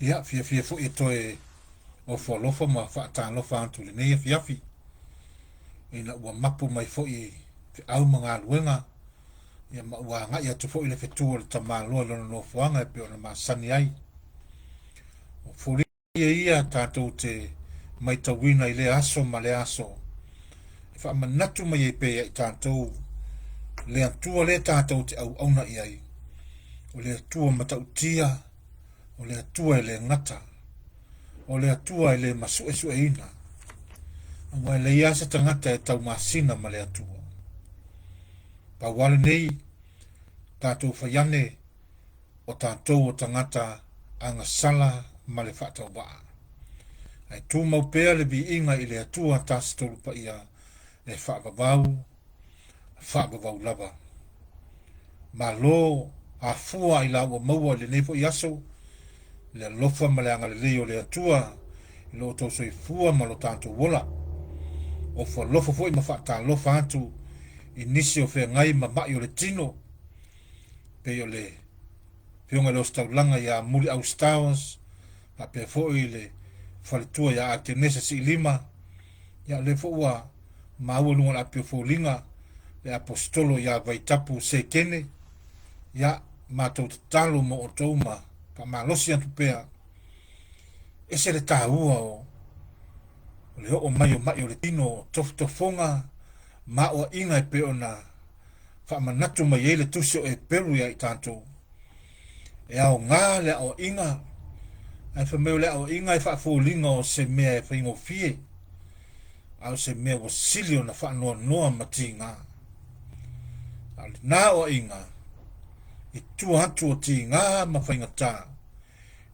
Ia, fiafia foi e toe ofo alofa ma faatalofa atu i lenei afiafi, ina ua mapu mai foi i feau ma galuega, ia ma ua agai atu foi le fetu a le tamaloa i lona nofoaga e pei ona masani ai. O folia ia tatou te maitauina i lea aso ma lea aso, e faamanatu mai ai pea ia i tatou le Atua lea tatou te auauna i ai, o le Atua matautia, o le Atua e le gata, o le Atua e le masuesueina, aua e leai lava se tagata e taumasina ma le Atua. Pau lava lenei, tatou fai ane, o tatou o tagata agasala ma le faatauvaa. Ae tumau pea le viiga i le Atua Tasi Tolu Paia e faavavau, faavavau lava. Malo afua i la ua maua i lenei foi aso, le alofa ma le agalelei o le Atua i lo outou soifua ma lo tatou ola. Ofo alofa foi ma faatalofa atu i nisi o feagai ma ma'i o le tino, pei o le Afioga i le Ositaulaga ia Muliau Stowers, faapea foi le faletua ia Atenesa Siilima, ia o lea foi ua maua i luga o le api o foliga le Aposetolo ia Vaitapu Sekene, ia matou tatalo mo outou ma faamalosi atu pea. Ese le taua o le oo mai o mai o le tino, o tofotofoga ma aoaiga e pei ona faamanatu mai ai le tusi o Eperu ia i tatou. E aoga le aoaiga, ae fai mai o le aoaiga e faafoliga o se mea e faigofie, a o se mea ua sili ona faanoanoa ma tiga. A o lena aoaiga, i tua atu o tiga ma faigata,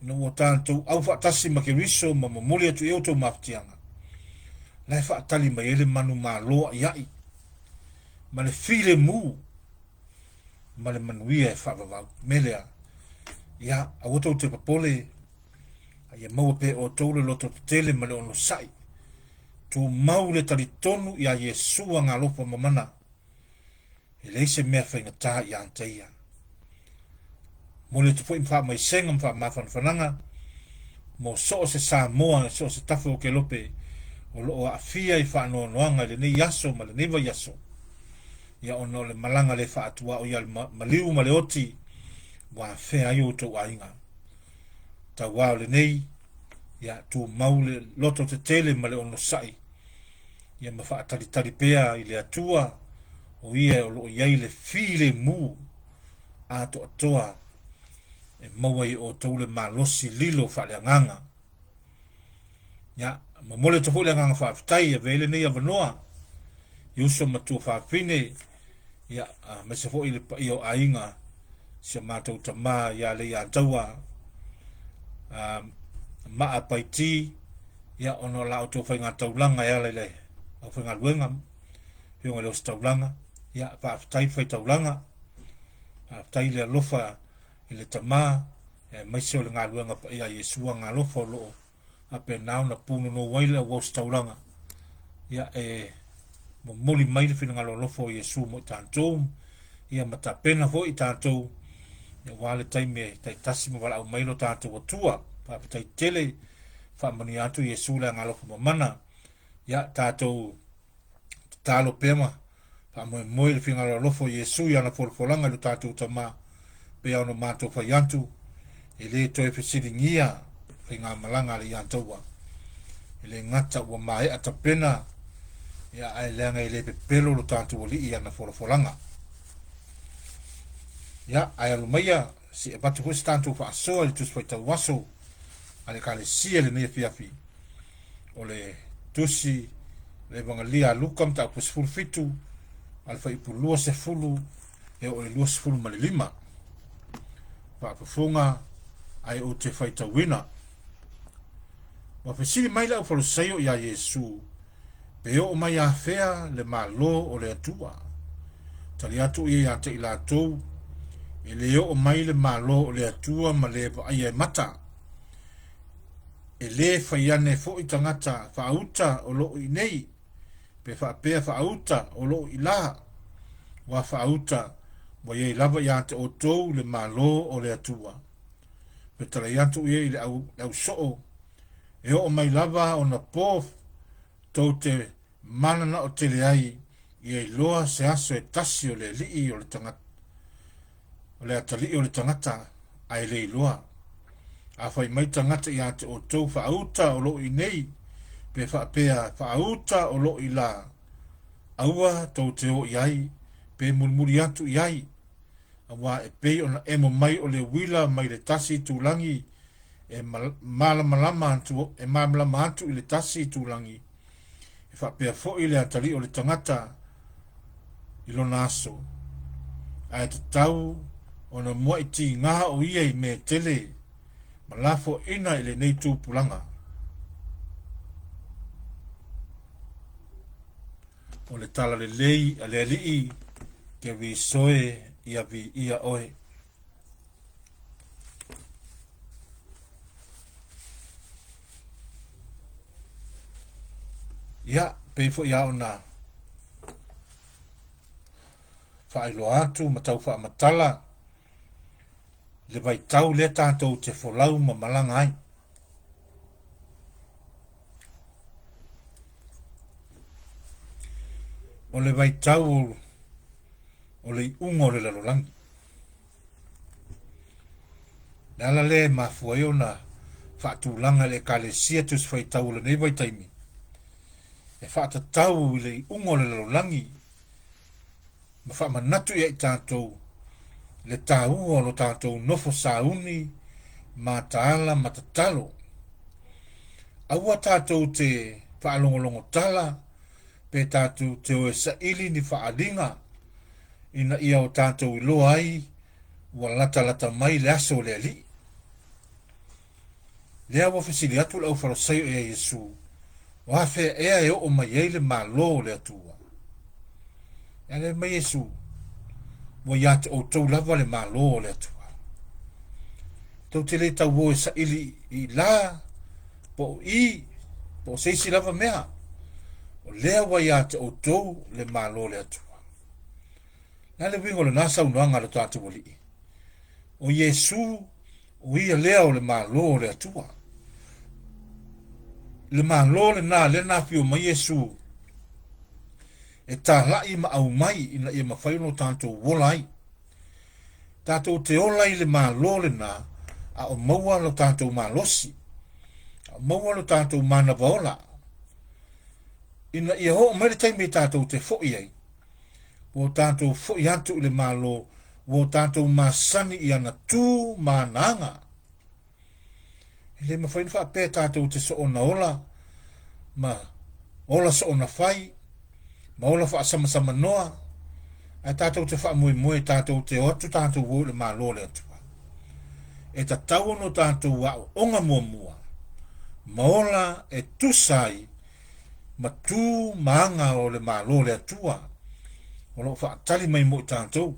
ina ua tatou au faatasi ma Keriso ma momoli atu i ai outou mafatiaga, la e faatali mai ai le manumalo a'ia'i ma le filemu ma le manuia e faavavau. Me lea, ia, aua tou te popole, a ia maua pea e outou le loto tetele ma le onosai. Tumau le talitonu iā Iesu agalofa mamana, e leai se mea faigata iā te ia. Momoli atu foi ma faamaisega ma faamafanafanaga mo so o se Samoa i so o se tafa o Kelope o lo o aafia i faanoanoaga i lenei aso ma lenei vaiaso, ia ona o le malaga le faatuao ia le maliu ma le oti ua afea ai outou aiga. Tauā o lenei, ia tumau le loto tetele ma le onosai, ia ma faatalitali pea i le Atua, o ia o lo o i ai le filemu atoatoa e maua ai e outou le malosi lilo faaleagaga. Ia, momoli atu foi le agaga faafetai e avea ai lenei avanoa i uso ma tuafafine, ia, aemaise foi le paia o aiga, si o matou tama ia Leiataua, Maa Paiti, ia, ona o la outou faigataulaga e ala i le aufaigaluega, Afioga i le Ositaulaga, ia, faafetai faitaulaga, faafetai le alofa i le tama, aemaise o le galuega paia a Iesu agalofa o lo o faapena ona punonou ai le auaositaulaga, ia, e momoli mai le finagalo alofa o Iesu mo i tatou, ia ma tapena foi i tatou, ia, aua le taimi e taitasi ma valaau mai lo tatou Atua. Faafetai tele, faamanuia atu Iesu le agalofa mamana, ia, tatou tatalo pea ma faamoemoe i le finagalo alofa o Iesu i ana folafolaga i lo tatou Tama, pei ona matou fai atu, e le toe fesiligia faigamalaga a le Iataua. E le gata ua maea tapena, ia, ae leaga e le pepelo lo tatou Alii i ana folafolaga. Ia, ae alo maia, se i avatu foi se tatou faasoa i le Tusi Faitau Aso a le Ekalesia i lenei afiafi. O le Tusi le Evagalia a Luka mataupu 17 a le fuaiupu 20 e oo i le 25. Faafofoga ae ou te faitauina. Ua fesili mai le aufalesaio iā Iesu, Pe oo mai afea le Malo o le Atua? Tali atu ia ia te i latou, E le oo mai le Malo o le Atua ma le vaaia e mata. E lē fai ane foi tagata faauta o loo i nei, pe faapea faauta o loo i la, ua faauta ua i ai lava ia te outou le Malo o le Atua. Fetalai atu ia i le au, le ausoo, e oo mai lava ona po tou te mananao tele ai ia iloa se aso e tasi o le alii o le tagata, o le atalii o le tagata, ae le iloa. Afai mai tagata ia te outou faauta o loo i inei, pe faapea faauta o loo i la, aua tou te o i ai, pe mulimuli atu i ai, auā e pei ona emo mai o le uila mai le tasi itulagi e malamalama atu, e malamalama atu i le tasi itulagi, e faapea foi le atalii o le tagata i lona aso. Ae tatau ona muai tiga o ia i mea tele ma lafoaiina i lenei tupulaga. O le tala lelei a le Alii, Keriso e, ia viia oe. Ia, pei foi lava ona faailoa atu ma tau faamatala le vaitau lea tatou te folau ma malaga ai. O le vaitau o le iuga o le lalolagi. Le ala lea e mafua ai ona faatulaga e le Ekalesia Tusi Faitau o lenei vaitaimi e faatatau i le iuga o le lalolagi ma faamanatu ia i tatou le taua o lo tatou nofo sauni, mataala ma tatalo. Aua tatou te faalogologo tala pe tatou te o e saili ni faaaliga ina ia o tatou iloa ai ua latalata mai le aso o le Alii. Lea ua fesili atu le aufalosaio ia Iesu, O afea ea e oo mai ai le Malo o le Atua? E ale mai Iesu, Ua ia te outou lava le Malo o le Atua. Tou te le tauo e saili i la, po o i, po o se isi lava mea. O lea ua ia te outou le Malo o le Atua. Le a le uiga o lena saunoaga a lo tatou Alii? O Iesu O ia lea o le Malo o le Atua. Le Malo lena lea na afio mai Iesu e talai ma aumai ina ia mafai ona tatou ola ai. Tatou te ola i le Malo lena a o maua lo tatou malosi, a o maua lo tatou manava ola, ina ia oo mai le taimi e tatou te foi ai, ua o tatou foi atu i le Malo, ua o tatou masani i ana tu ma ana aga. E le mafai ona faapea tatou te soona ola ma ola soona fai ma ola faasamasamanoa, ae tatou te faamoemoe tatou te o atu tatou o i le Malo o le Atua. E tatau ona o tatou aoaoga muamua ma ola e tusa ai ma tu ma aga o le Malo o le Atua o lo o faatali mai mo i tatou.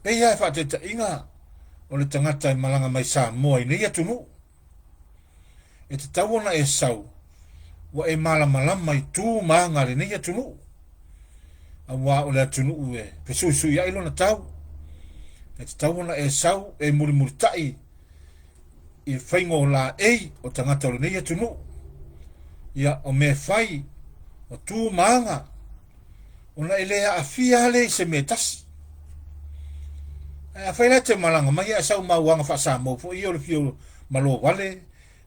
Pei lava e faataitaiga o le tagata e malaga mai Samoa i nei atunuu, e tatau ona e sau ua e malamalama i tu ma aga a lenei atunuu, auā o le atunuu e fesuisuiai lona tau. E tatau ona e sau e mulimulitai i le faiga o laei o tagata o lenei atunuu. Ia, o mea fai, o tu ma aga, ona e le aafia lea i se mea e tasi. Ae afai la e te malaga mai ae sau ma au aga faa-Samoa foi ia o le fia malo vale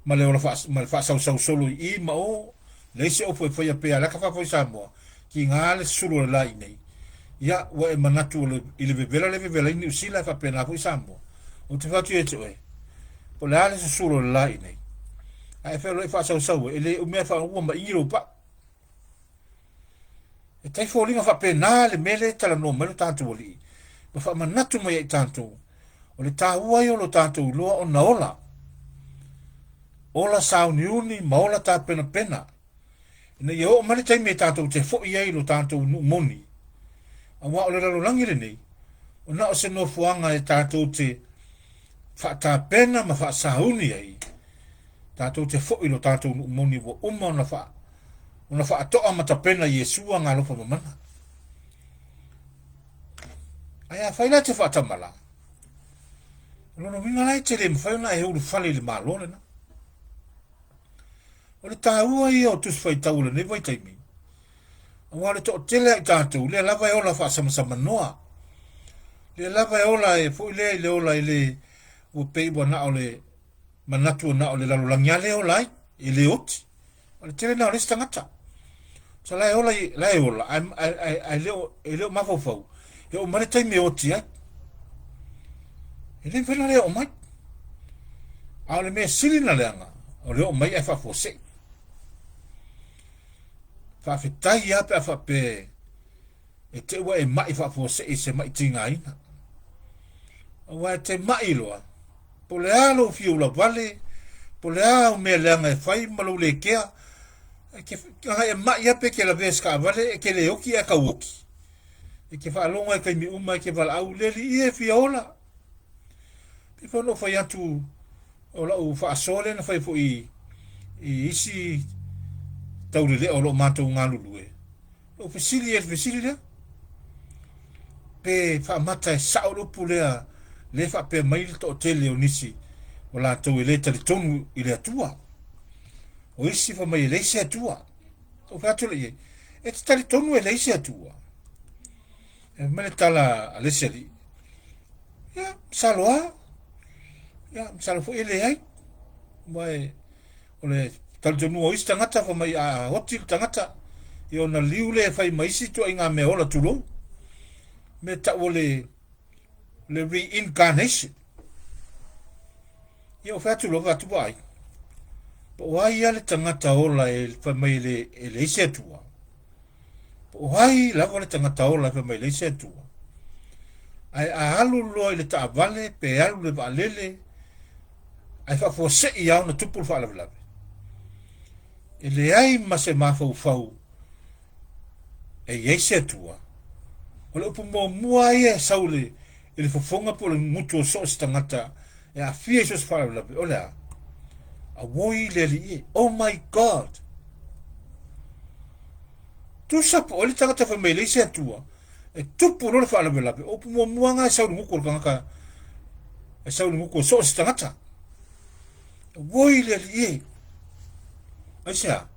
ma le ola faa, ma le faasausau solo i i ma o, leai se ofu e faia pea a le aka faafoi Samoa, tiga le sulu o le la i nei. Ia, ua e manatu o le, i le vevela le vevela i Niu Sila e faapena foi Samoa. Ou te fai atu ia te oe, po o le a le susulu o le la i nei, ae e feiloai faasausau ai, e le umi lava e faauu ma igi lou pau. E tai foliga faapena le mea lea e talanoa mai lo tatou Alii, ma faamanatu mai ai tatou, o le taua ia o lo tatou iloa ona ola, ola sauniuni ma ola tapenapena, ina ia oo mai le taimi e tatou te foi ai i lo tatou nuu moni, auā o le lalolagi lenei, o na o se nofoaga e tatou te faatapena ma faasauni ai, tatou te foi i lo tatou nuu moni ua uma ona faa, ona faatoa ma tapena i Iesu aga alofa mamana. Ae afai la e te faatamala, O lona uiga la e te le mafai ona e ulufale i le Malo lena. O le taua ia o tusi faitau o lenei vaitaimi, aua o le toatele a i tatou, lea lava e ola faasamasamanoa. Lea lava e ola e foi lea i le ola e le, ua pei ua na o le manatu na o le lalolagi lava lea e ola ai, e le oti. O le tele lena o le isi tagata. So la e ola, la e ola, ae le o mafaufau, e oo mai le taimi e oti ai. E le mafai ona le oo mai. A o le mea sili na leaga, o le oo mai ae faafuasei. Faafetai lava pe a faapea e te ua e mai faafuasei i se mai tigaina. Aua e te mai loa, po o le a lou fia ulavale, po o le a au mea leaga e fai ma lou le kea, e te agai e mai lava pe e te lavea i se taavale, e te le oti ae tau oti. E te faalogo lava i taimi uma e te valaau, le alii e, e fia ola. Pei foi ona ou fai atu, o lau faasoa lea na fai foi i isi taulelea o lo o matou galulue, Ou fesili i le fesili lea, pe faamata e sao le upu lea le faapea mai le toatele o nisi o latou e le talitonu i le Atua. O isi fai mai e leai se Atua. Ou fai atu lea i ai, e te talitonu e leai se Atua. E mai le tala a le isi alii, ia, masalo lava, ia, masalo foi e leai. Aua e, O le talitonuga o isi tagata fai mai a oti le tagata ia ona liu lea e fai ma isi ituaiga mea ola tulou, mea tau o le le reincarnation. Ia o fai atu loa atu vaai. Po o ai ia le tagata ola e fai mai e le e leai se Atua. Po o ai lava le tagata ola e fai mai e leai se Atua. Ae a alu loa i le taavale pe alu i le vaalele ae faafuasei lava ona tupu le faalavelave. E leai ma se mafaufau e i ai se Atua. O le upu muamua ia e sau i le fofoga po o le gutu o so o se tagata e aafia i so o se faalavelave, o le a? Auoi le Alii e. Oh my God! Tusa po o ai le tagata fai mai e leai se Atua, e tupu loa le faalavelave, o upu muamua lena e sau i le gutu o le tagata, e sau i le gutu o so o se tagata. Auoi le Alii e. Aisea?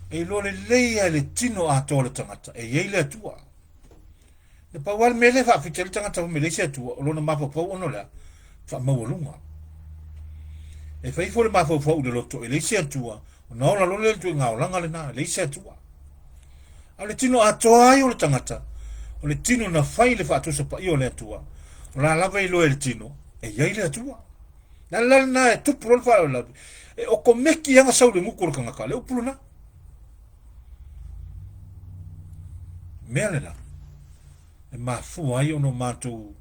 E iloa lelei lava i le tino atoa o le tagata, e i ai le Atua. Na pau lava le mea lea e faafita ai le tagata fai mai leai se Atua, o lona mafaufau ona o le a? Faamaualuga. E fai ifo le mafaufau i le loto e leai se Atua, ona ola loa lea i le ituaiga olaga lena, e leai se Atua. A o le tino atoa ai o le tagata, o le tino na fai i le faatusa paia o le Atua, o la lava e iloa e le tino, e i ai le Atua. Le ala lena e tupu loa le faalavelave, e okomeki lava sau i le gutu o le tagata, le upu lena. Mea lena, e mafua ai ona o matou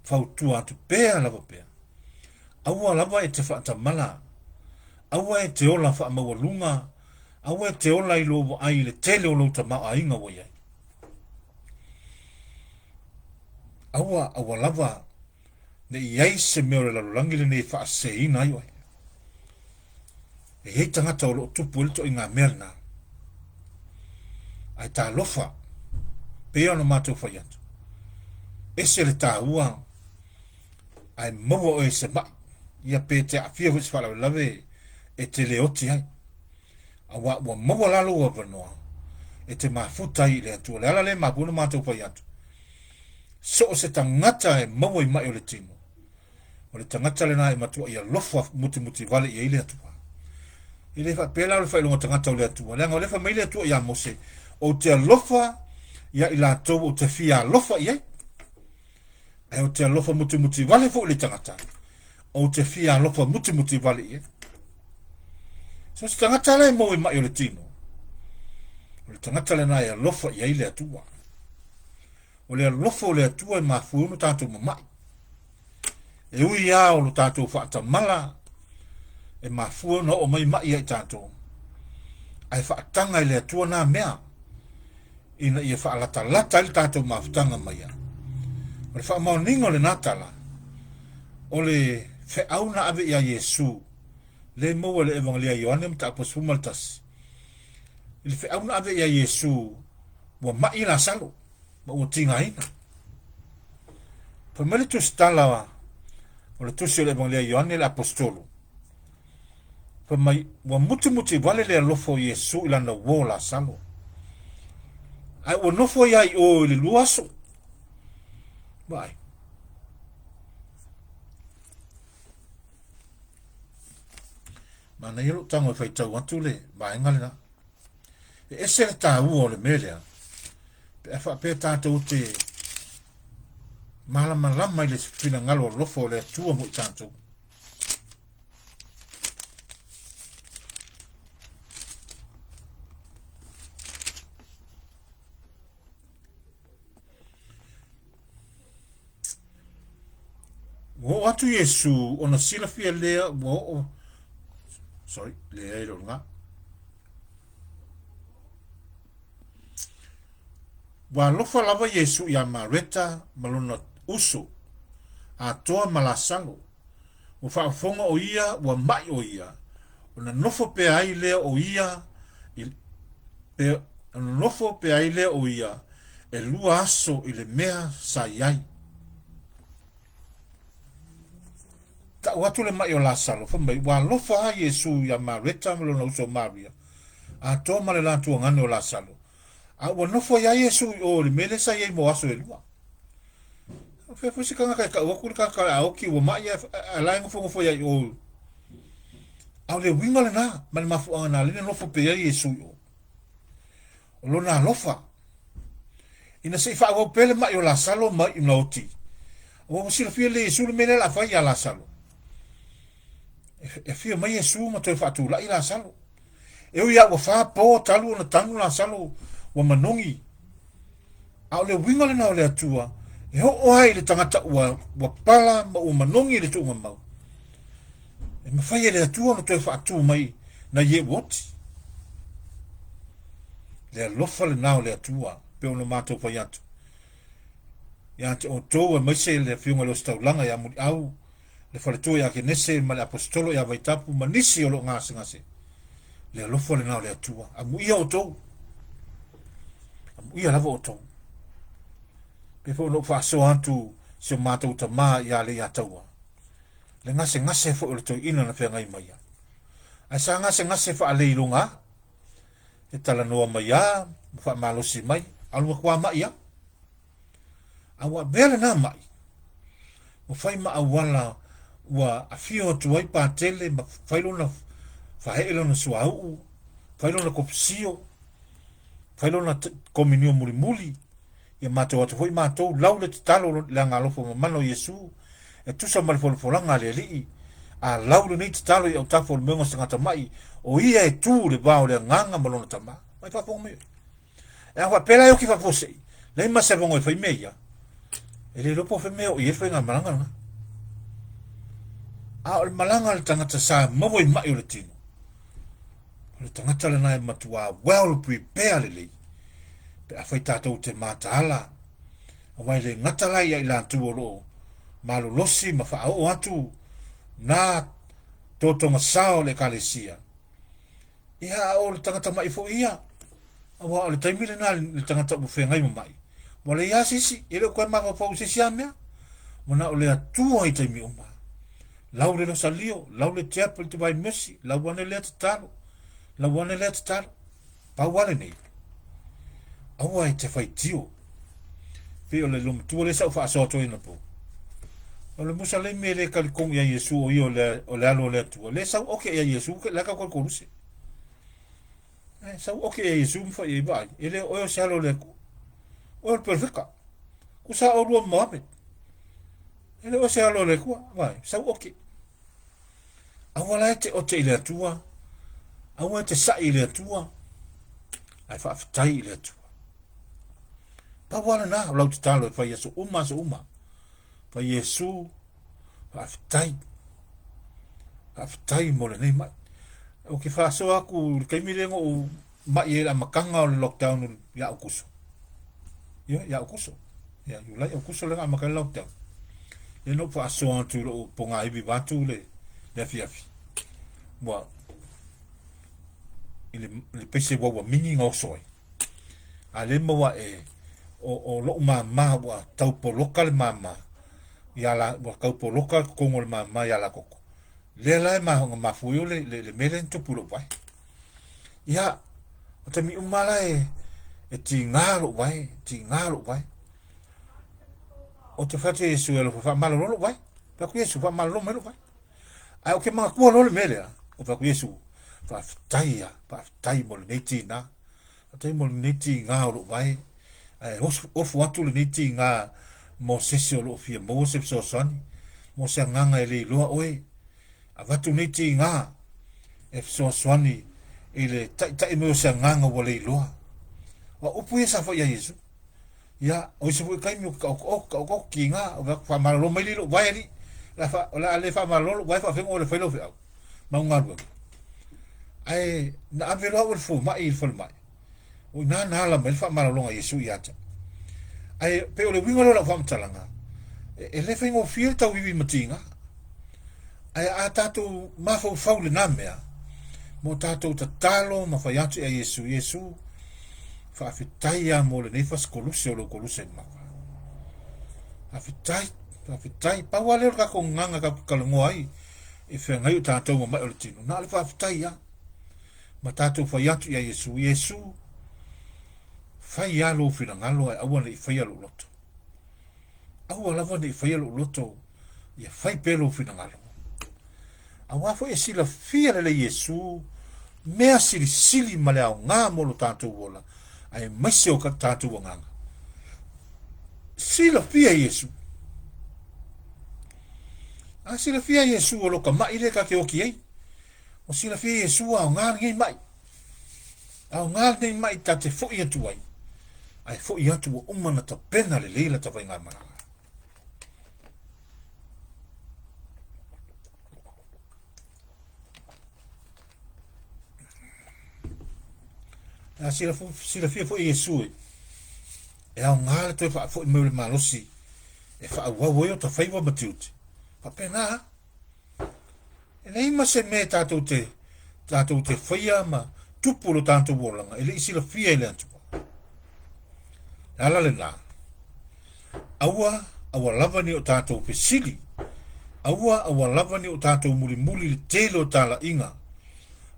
fautua atu pea lava pea. Aua lava e te faatamala, aua e te ola faamaualuga, aua e te ola i lou vaai i le tele o lou tamaoaiga ua i ai. Aua, aua lava ne i ai se mea o le lalolagi lenei e faaseseina ai oe. E i ai tagata o lo o tupu ai le ituaiga mea lena. Ae talofa, pei ona matou fai atu, ese le taua ae maua oe i se mai, ia pe te aafia foi i se faalavelave e te le oti ai. Aua ua maua la lou avanoa e te mafuta ai i le Atua. O le ala lea e mafua ona matou fai atu, so o se tagata e maua i mai o le tino, o le tagata lena e matuai alofa mutimuti vale i ai le Atua. E le faapea la o le faailoga tagata o le Atua, leaga o lea fai mai le Atua ia Mose, ou te alofa ia i latou ou te fia alofa i ai. Ae ou te alofa mutimuti vale foi i le tagata, ou te fia alofa mutimuti vale i ai. So se tagata la e maua i mai o le tino, o le tagata lena e alofa i ai le Atua. O le alofa o le Atua e mafua ai ona tatou mamai. E ui lava o lo tatou faatamala e mafua ona oo mai mai ia i tatou, ae faataga e le Atua nā mea ina ia faalatalata ai le tatou mafutaga mai ia. O le faamaoniga o lenā tala, o le feau na ave ia Iesu, lea e maua i le Evangelia a Ioane mataupu 11, i le feau na ave ia Iesu, ua mai Lasalo ma ua tigaina. Fai mai le tusitala O le tusi o le Evagelia Ioane le Aposetolo. Fai mai, ua mutimuti vale le alofa o Iesu i lana uo o Lasalo. Ae ua nofo ia i o i le lua aso. Vaai. Manaia lou tago e faitau atu le vaega lena. E ese le taua o le mea lea, pe a faapea tatou te malamalama i le finagalo alofa o le Atua mo i tatou. Ua oo atu Iesu ona silafia lea ua oo sorry leai lou lena. Ua alofa lava Iesu iā Mareta ma lona uso, atoa ma Lasalo. Ua faafofoga ʻo ia ua maʻi ʻo ia, ona nofo pea ai lea o ia i, pe, ona nofo pea ai lea o ia ʻelua aso i le mea sa i ai. Tau atu le maʻi o Lasalo, fai mai, ua alofa lava Iesu iā Mareta ma lona uso o Maria, atoa ma le la tuagane o Lasalo, a ua nofo ai lava Iesu i o i le mea lea sa i ai mo aso ʻelua. O fea foi se tagata e tau atu le tagata o le a oti ua maʻi ae la e nofonofo ai i o. A o le uiga lena ma le mafuaaga na ala ai ona nofo pea Iesu i o. O lona alofa. Ina se i faaauau pea le maʻi o Lasalo ma iu na oti. Aua ua silafia lelei e Iesu le mea lea o le a fai ia Lasalo. E afio mai Iesu ma toe faatulai Lasalo. E ui lava ua fa po talu ona tanu Lasalo ua manogi. A o le uiga lena o le Atua, e oo ai i le tagata ua, ua pala ma ua manogi i le tuugamau. E mafai e le Atua ona toe faatu mai nai e ua oti. Le alofa lena o le Atua, pei ona matou fai atu. Ia te outou aemaise le Afioga i le Ositaulaga ia Muliau, le faletua ia Kenese ma le Aposetolo ia Vaitapu ma nisi o lo o gasegase. Le alofa lena o le Atua. Amuia outou. Amuia lava outou. Pei foi ona ou faasoa atu si o matou tamā ia Leiataua. Le gasegase foi o le toeaina na feagai mai ai. Ae sa gasegase faaleiloga a. E talanoa mai a, ma faamalosi mai, alu atu a mai a. A ua avea lena maʻi, ua fai ma auala ua afio atu ai Patele ma fai lona fahee lona suauu, fai lona kopisio, fai lona kominio mulimuli, ia matou atu foi matou lau le tatalo le agaalofa mamana o Iesu e tusa ma le folafolaga a le Alii, a lau lenei tatalo i autafa o le moega o se tagata maʻi, o ia e tu i le va o le Agaga ma lona Tama. Mai faafofoga mai oe. E a faapea la e oki faafuasei, leai ma se avanoa e fai mea ia. E le iloa po o fea mea o i ai le faigamalaga lena. A o le malaga a le tagata sa maua i mai o le tino, o le tagata lena e matua well prepare lelei. Pe afai tatou te mataala, aua e le gata la ia i latou o lo o malolosi ma faaoo atu na totoga sao o le Ekalesia, Ia, a o le tagata maʻi foi ia. Aua o le taimi lena le tagata ua feagai ma maʻi. Ua leai lava se isi, e le o toe mafaufau i se isi lava mea. Ua na o le Atua i taimi uma. Lau le losalio, lau le tiapo i le Divine Mercy, lau ane lea tatalo, lau ane lea tatalo. Pau lava lenei, aua e te faitio. Pei o le lomatua lea sa ou faasoa atu ai anapo. O le Musalemi e le talitonu ia Iesu o ia o le, o le alo o le Atua. Le sau oke ia Iesu, ke la ka ko koluse. Eh, sau oke ia Iesu ma fai ai E le oe o se alo o le Atua. Oe o le perfeka. Ku sa o lua Mohammed. E le oe se alo o le Atua. Vai, sau oke. Aua la e te ote i le Atua, aua e te saʻi i le Atua, ae faafetai i le Atua. Pau lava lena o lau tatalo e fai aso uma aso uma. Fai Iesu, faafetai. Faafetai mo lenei maʻi. Ou te faasoa atu i le taimi lea na ou maʻi ai i le amataga o le lockdown ia Aokuso. Ia, ia Aokuso. Ia, Iulai, Aokuso lea na amata ai le lockdown. Lea na ou faasoa atu i lou pogaivi vaeatu le, le afiafi. Ua, i le, le pese ua ua mini na oso ai. A lea maua e, o, o lou māmā ua tau poloka le māmā. Ia la, ua tau poloka totonu o le mama ia lakoko. Lea la e ma, mafua ai o le, le, le mea lea na tupu i lou vae. Ia, o taimi uma la e, e tiga lou vae, tiga lou vae. Ou te fai atu i Iesu e alofa, faamalolo lou vae. Fai atu Iesu, faamalolo mai lou vae. Ae ou te manatua loa le mea lea, ou fai atu Iesu, faafetai ia, faafetai mo lenei tiga. Faafetai mo lenei tiga o lou vae. Ae ofu atu lenei tiga mo sese o loo fia maua se fesoasoani, mo se agaga e le iloa oe. Avatu nei tiga e fesoasoani i le taitai mai o se agaga ua le iloa. O upu ia sa fai ia Iesu. Ia, o isi foi taimi o taoto taoto tiga, o faamalolo mai le lou vae alii. O le a le faamalolo lou vae faafeaga o le fai lau feau ma au galuega. Ae na ave loa au e le fomai i le falemai. O ina na ala mai le faamalologa a Iesu ia te au. Ae pei o le uiga lea o lau faamatalaga, e le faigofie le tauivi ma tiga. Ae a tatou mafaufau i lena mea, mo tatou tatalo ma fai atu ia Iesu, Iesu, faafetai lava mo lenei fasikoluse o lou koluse mamafa. Faafetai, faafetai. Pau lava lea o le tatou gagana tatou te talanoa ai e feagai o tatou ma mai o le tino. Na o le faafetai lava. Ma tatou fai atu ia Iesu, Iesu, fai lava lou finagalo ae aua ne i faia lou loto. Aua lava ne i faia lou loto, ia fai pea lou finagalo. Auā foi e silafia lelei Iesu, mea silisili ma le aoga mo lo tatou ola, aemaise o ka tatou agaga. Silafia Iesu. A silafia Iesu o lo ka maʻi lea ta te oki ai. O silafia Iesu aoga lenei maʻi. Aoga lenei maʻi ta te foʻi atu ai. Ae foʻi atu ua uma na tapena lelei lata faigamalaga. A silafia foi Iesu e, e aoga le toe faafoi mai o le malosi e faaauau ai o ta faiva ma tiute. Faapena lava. E leai ma se mea tatou te, tatou te faia ma tupu lo tatou olaga e le i silafia e le Atua. Le ala lena, aua, aua lava ni o tatou fesili, aua, aua lava ni o tatou mulimuli le tele o talaiga.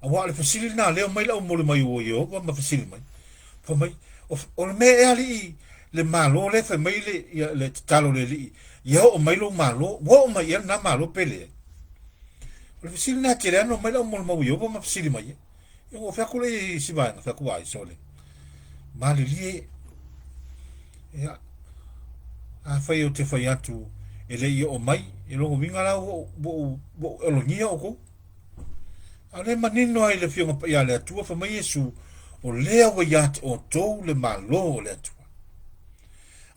Aua o le fesili lena lea omai le au moli mai o Ieova ma fesili mai. Fai mai, o le mea ea alii le Malo lea fai mai le, ia, le tatalo le alii, ia oo mai lou Malo, ua oo mai ea lena Malo pe leai? O le fesili lena tele ana omai le au molimau Ieova ma fesili mai ai. Ia ua fai atu lea i si vaega, fai atu ai, sole. Malilie, ia, afai ou te fai atu e le i oo mai, e lona uiga la ua ou ologia outou. A o lea e manino ai le Afioga Paia a le Atua, fai mai Iesu, o lea ua ia te outou le Malo o le Atua.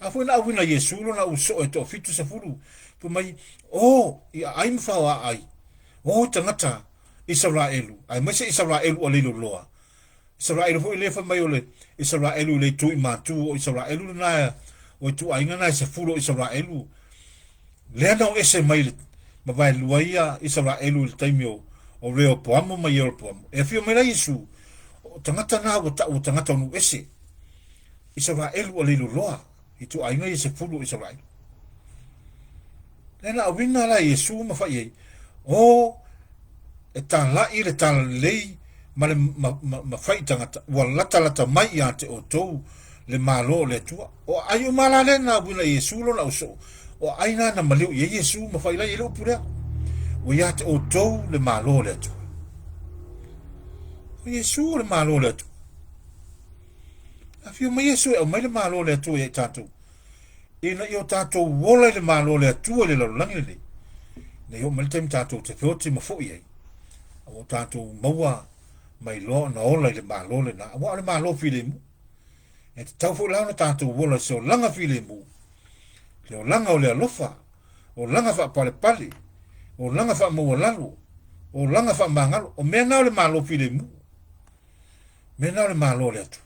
A foi na auina Iesu lona au soo e toafitusefulu, fai mai, O, i aai ma faoaai, o tagata Isaraelu, aemaise Isaraelu ua leiloloa. Isaraelu foi lea fai mai o le Isaraelu i le itu i matu, o Isaraelu lena, o ituaiga na e sefulu o Isaraelu, Lea na o ese mai le ma vaelua ia Isaraelu i le taimi o o Reopoamo ma Ieropoamo. E afio mai la Iesu, o tagata na ua ta'u o tagata o nuu ese. Isaraelu ua leiloloa i ituaiga ia sefulu o Isaraelu. Lea na auina la Iesu ma fai ai, o e tala'i le talalelei ma le ma, ma, ma fai i tagata, ua latalata mai ia te outou le Malo o le Atua. O aai uma la lea na auina i Iesu lona ausoo, o aai na na maliu i ai Iesu ma fai la i ai le upu lea, ua ia te outou le Malo o le Atua. O Iesu o le Malo o le Atua. Afio mai Iesu e aumai le Malo o le Atua ia i tatou, ina ia o tatou ola i le Malo o le Atua i le lalolagi lenei, nei oo mai le taimi tatou te feoti ma foi ai, a ua tatou maua mai loa ona ola i le Malo lena, aua o le Malo filemu. E tatau foi la ona tatou ola i se olaga filemu, le olaga o le alofa, olaga faapalepale, olaga faamaualalo, olaga faamagalo. O mea na o le Malo filemu, mea na o le Malo o le Atua.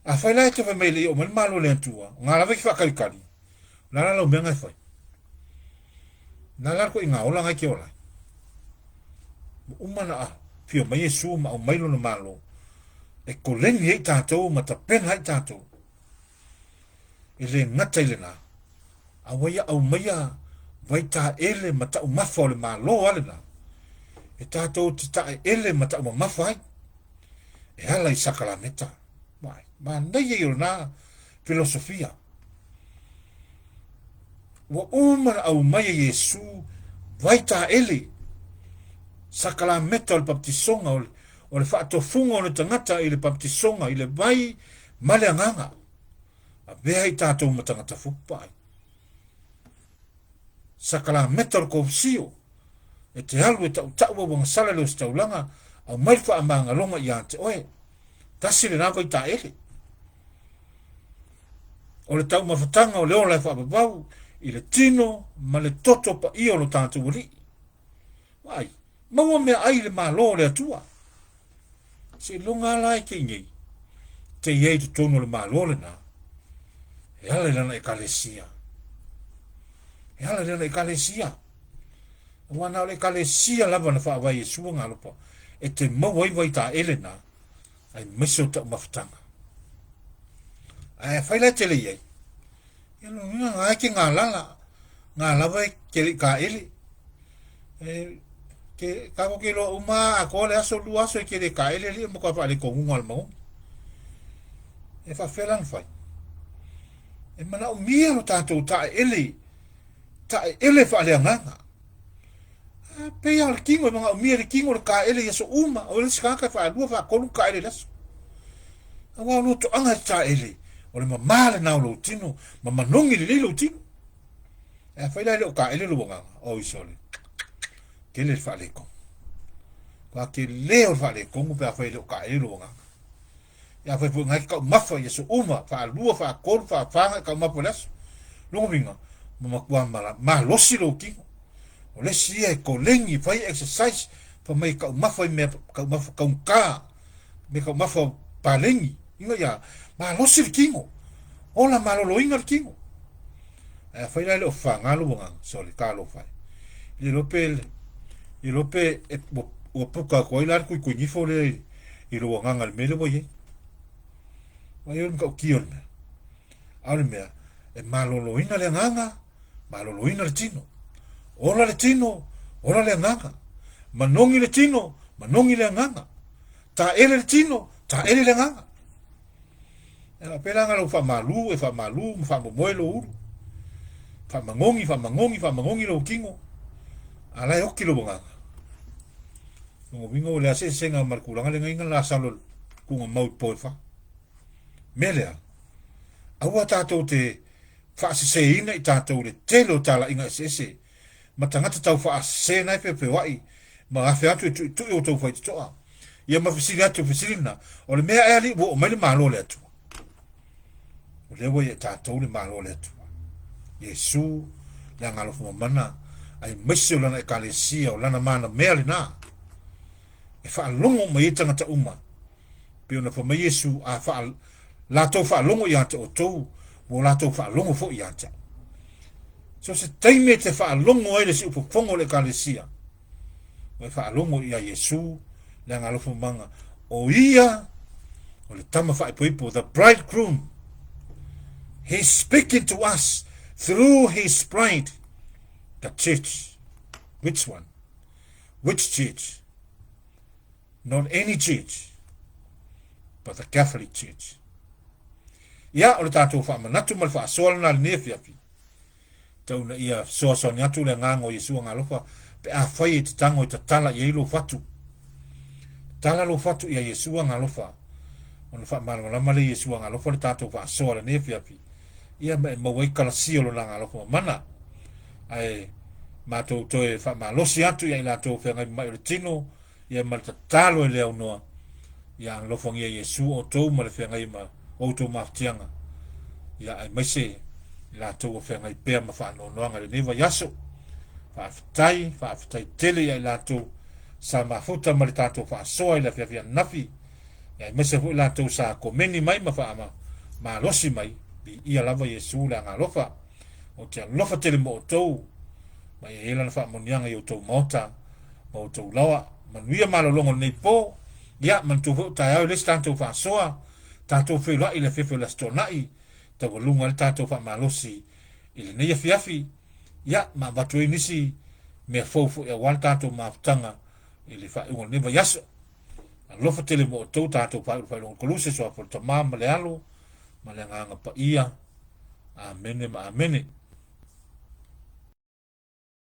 Afai la e te fai mai e le i oo mai le Malo o le Atua, o ngā lava e te faatalitali, o le a la lau mea na e fai? O le a la le koiga ola na e te ola ai? Ua uma ona afio mai Iesu ma aumai lona Malo e koleni ai tatou ma tapena ai tatou. E le gata i lena, A ua ia aumaia vaitaele ma taumafa o le Malo a lena, e tatou te taeele ma taumamafa ai, e ala i sakalameta. Vaai, manaia ia o lena filosofia. Ua uma ona aumai e Iesu vaitaele, sakalameta o le baptisoga, o le faatofuga o le tagata i le baptisoga, i le vai ma le agaga. Avea ai tatou ma tagata fou. Vaai. Sakalameta o le kovesio, e te alu e tautau auagasala i le ositaulaga, aumai le faamagaloga ia te oe. Tasi lena vaitaele. O le taumafataga o le ola e faavavau i le tino ma le toto paia o lo tatou Alii. Vaai, maua meaai i le Malo o le Atua. Seiloga lava la e te i nei, te i ai i totonu o le Malo lena, e ala i lana Ekalesia. E ala i lana Ekalesia. Aua na o le Ekalesia lava na faavae Iesu Agalopa e te maua ai vaitaele na, aemaise o taumafataga. Ae afai la e te le i ai, ia lona uiga na e ke galala, na lava e ke le i kaele. E, ke, kako ke loa uma atoa le aso, lua aso e ke le kaele alii e matua faalekonuga o le magogi. E faafefea la ona fai? E manaomia lo tatou taeele, taeele faaleagaga. A pei lava o le tino e manaomia e le tino le taele i aso uma, o le isi tagata e faalua faatolu taele i le aso. Aua o lou toaga e taele, o le mamā lena o lou tino, ma manogi lelei lou tino. E afai la e le o taele lou agaga, oi sole, tele le faaletonu. Matua tele o le faaletonu pe afai e le o taele lou agaga. Ia afai foi na e te taumafa i aso uma, faalua, faatolu, faafa na e taumafa i le aso. Lona uiga, ua matua malosi lou tino. O le isi ia e koleni, fai exercise, fai mai e taumafa i mea taumafa taugata, mea taumafa paleni, ina ia malosi le tino, ola maloloina le tino. Ae afai la e le o fafaga lou agaga, sole, talofa e. Le iloa pe, le iloa pe ua puka atu ai la le tuituinifo lea i lou agaga i le mea lea ua i ai. Ua i ai le matautia o le mea. A o le mea, e maloloina le agaga, maloloina le tino. Ola le tino, ola le agaga. Manogi le tino, manogi le agaga. Taele le tino, taele le agaga. E faapea la lou faamalu, e faamalu ma faamomoe lou ulu. Faamagogi, faamagogi, faamagogi lou tino. A la e oki lou agaga. Lona uiga ua leai se eseesega ma le tulaga lea na i ai Lasalo i le tuuga mau i po e fa. Mea lea, aua tatou te faaseseina i tatou i le tele o talaiga eseese ma tagata tau faasese na e feofeoai ma afe atu e tuitui outou faitotoa. Ia ma fesili atu fesili lena, o le mea ea alii ua oo mai le Malo o le Atua? O lea ua ia i tatou le Malo o le Atua. Iesu, le Agalofa Mamana, aemaise o Lana Ekalesia, o Lana manamea lena, e faalogo uma i ai tagata uma. Pei ona fai mai Iesu, a faa, latou faalogo ia te outou, ua latou faalogo foi ia te au. So se taimi e te faalogo ai le siufofoga o le Ekalesia, ua e faalogo ia Iesu, le Agalofa Mamana, o Ia o le tama faaipoipo, the bridegroom. He's speaking to us through his bride, the church. Which one? Which church? Not any church, but the Catholic Church. Ia, o le tatou faamanatu ma le faasoa lena lenei afiafi. Tau ina ia fesoasoani atu le Agaga o Iesu Agalofa pe afai e te tago e tatala i ai lou fatu. Tatala lou fatu ia Iesu Agalofa, ona faamalamalama lea Iesu Agalofa le tatou faasoa lenei afiafi, ia ma e maua ai kalasia o lona Agalofa mamana. Ae matou toe faamalosi atu ia i latou o feagai ma mai o le tino, ia ma le tatalo e le aunoa, ia alofagia Iesu outou ma le feagai ma outou mafatiaga, ia aemaise i latou ua feagai pea ma faanoanoaga i lenei vaiaso. Faafetai, faafetai tele ia i latou sa mafuta ma le tatou faasoa i le afiafi ananafi, ia aemaise foi latou sa komeni mai ma faamalosi mai, viia lava Iesu le Agaalofa. Ou te alofa tele mo outou, ma ia i ai lana faamanuiaga i outou maota ma outou laoa. Manuia malologa o lenei po. Ia, manatua foi o taeao i le isi tatou faasoa, tatou feiloai i le afiafi o le Aso Toonai, taualuga ai le tatou faamalosi. i lenei afiafi, ia, ma avatu ai nisi mea fou foi aua le tatou mafutaga i le faaiuga o lenei vaiaso. Alofa tele mo outou tatou faaiu faailoga Koluse, suafa o le Tama ma le Alo ma le Agaga Paia. Amene ma amene.